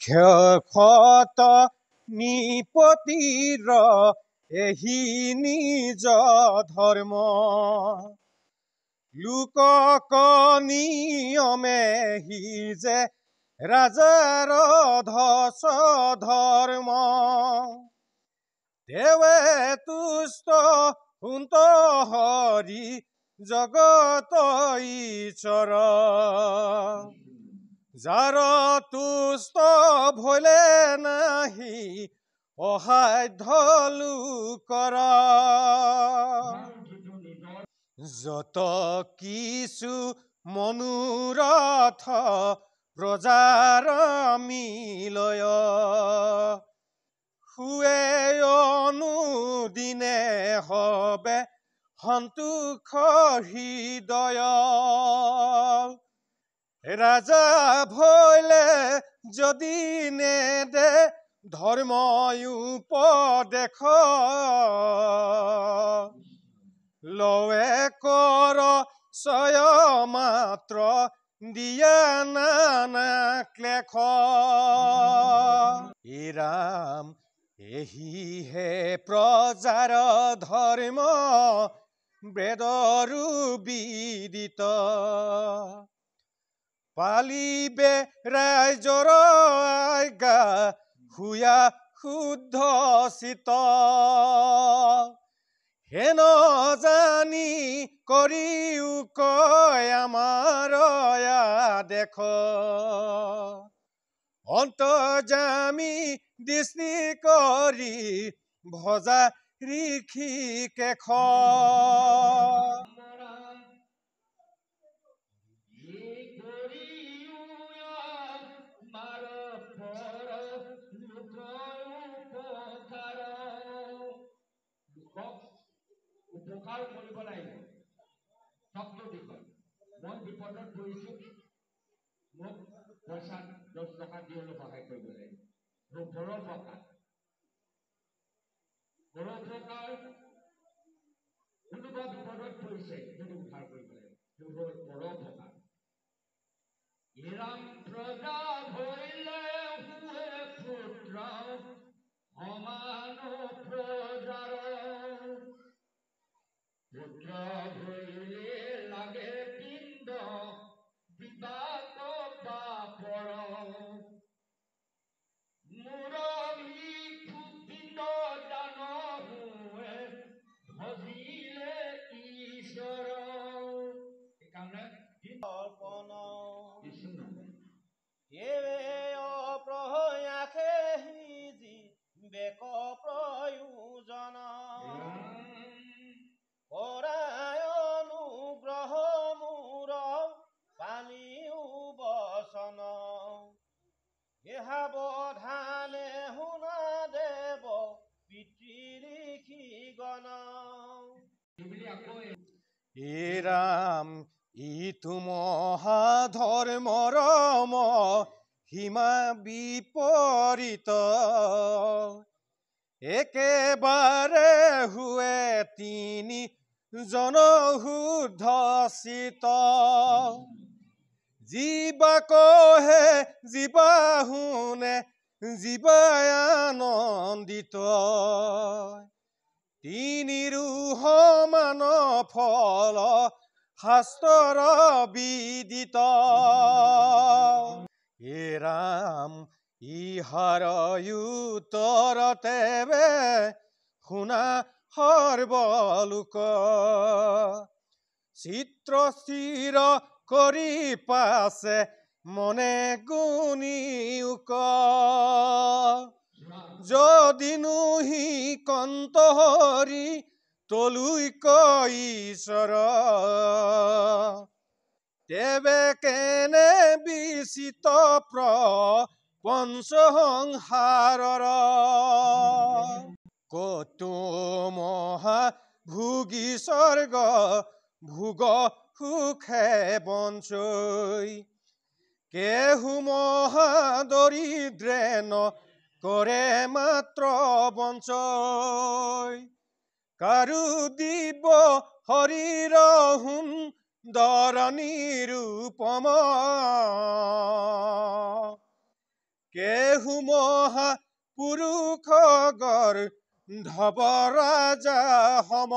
ক্ষত নিপতিৰ এহি নিজ ধৰ্ম। লোকক নিয়মে যে ৰাজাৰ ধস ধৰ্ম। দেৱে তুষ্ট হুন্ত হৰি জগত ঈশ্বৰ। যাৰ তুষ্ট ভৈলে নাহি অসাধ্য লোকৰ। যত কিছু মনোৰথ প্ৰজাৰ মিলয়, শুৱে অনুদিনে হবে সন্তোষ হৃদয়। ৰাজা ভৈলে যদি নেদে ধৰ্ম উপদেশ, লৱে কৰ চয় মাত্ৰ দিয়া নানা ক্লেশ। ৰাম এহিহে প্ৰজাৰ ধৰ্ম বেদৰো বিদিত। পালিবে ৰাইজৰ আজ্ঞা হুয়া শুদ্ধ চিত। হেন জানি কৰিও কয় আমাৰ দেখ। অন্তৰ্যামী দৃষ্টি কৰি ভজা ঋষি কেশ। উপকাৰ কৰিব লাগিব চবটো দিশত। মই বিপদত পৰিছো, মোক পইচা 10 টকা দি হ'লেও সহায় কৰিব লাগিব। পৰোপকাৰ, পৰোপকাৰ। কোনোবা বিপদত পৰিছে, সেইটো উদ্ধাৰ কৰিব লাগিব, সেইটো হ'ল পৰোপকাৰ। ইৰাম প্ৰজা ভৈলে হুৱে পুত্ৰ সমান প্ৰজাৰ। পুত্ৰ ভৈলে লাগে পিণ্ড বিবাক পাপৰ। মোৰ ভিক্ষু পিণ্ড দান হোৱে ভজিলে ঈশ্বৰ। সেইকাৰণে অৰ্পণ প্ৰয়াসে সিজি বেক প্ৰয়োজন। কৰায় অনুগ্ৰহ মোৰ পালিও বচন। সাৱধানে শুনা দেৱ পিতৃ ঋষিগণ। ৰাম ইটো মহাধৰ্মৰ সীমা বিপৰীত। একেবাৰে হুৱে তিনি জন শুদ্ধ চিত। যিবা কহে যিবা শুনে যিবা আনন্দিত। তিনিৰু সমান ফল শাস্ত্ৰৰ বিদিত। এ ৰাম ইহাৰ উত্তৰ তেবে শুনা সৰ্বলোক। চিত্ৰ স্থিৰ কৰি পাছে মনে গুণিউক। যদি নুহি কন্ত হৰি তলুইক ঈশ্বৰ, তেবে কেনে বিচিত প্ৰপঞ্চ সংসাৰৰ। কতো মহা ভোগী স্বৰ্গ ভোগ সুখে বঞ্চৈ। কেহু মহা দৰিদ্ৰে ন কৰে মাত্ৰ বঞ্চৈ। কাৰো দিব শৰীৰ সুন্দৰ নিৰূপম। কেহু মহা পুৰুষ গৰ ধৱ ৰাজা সম।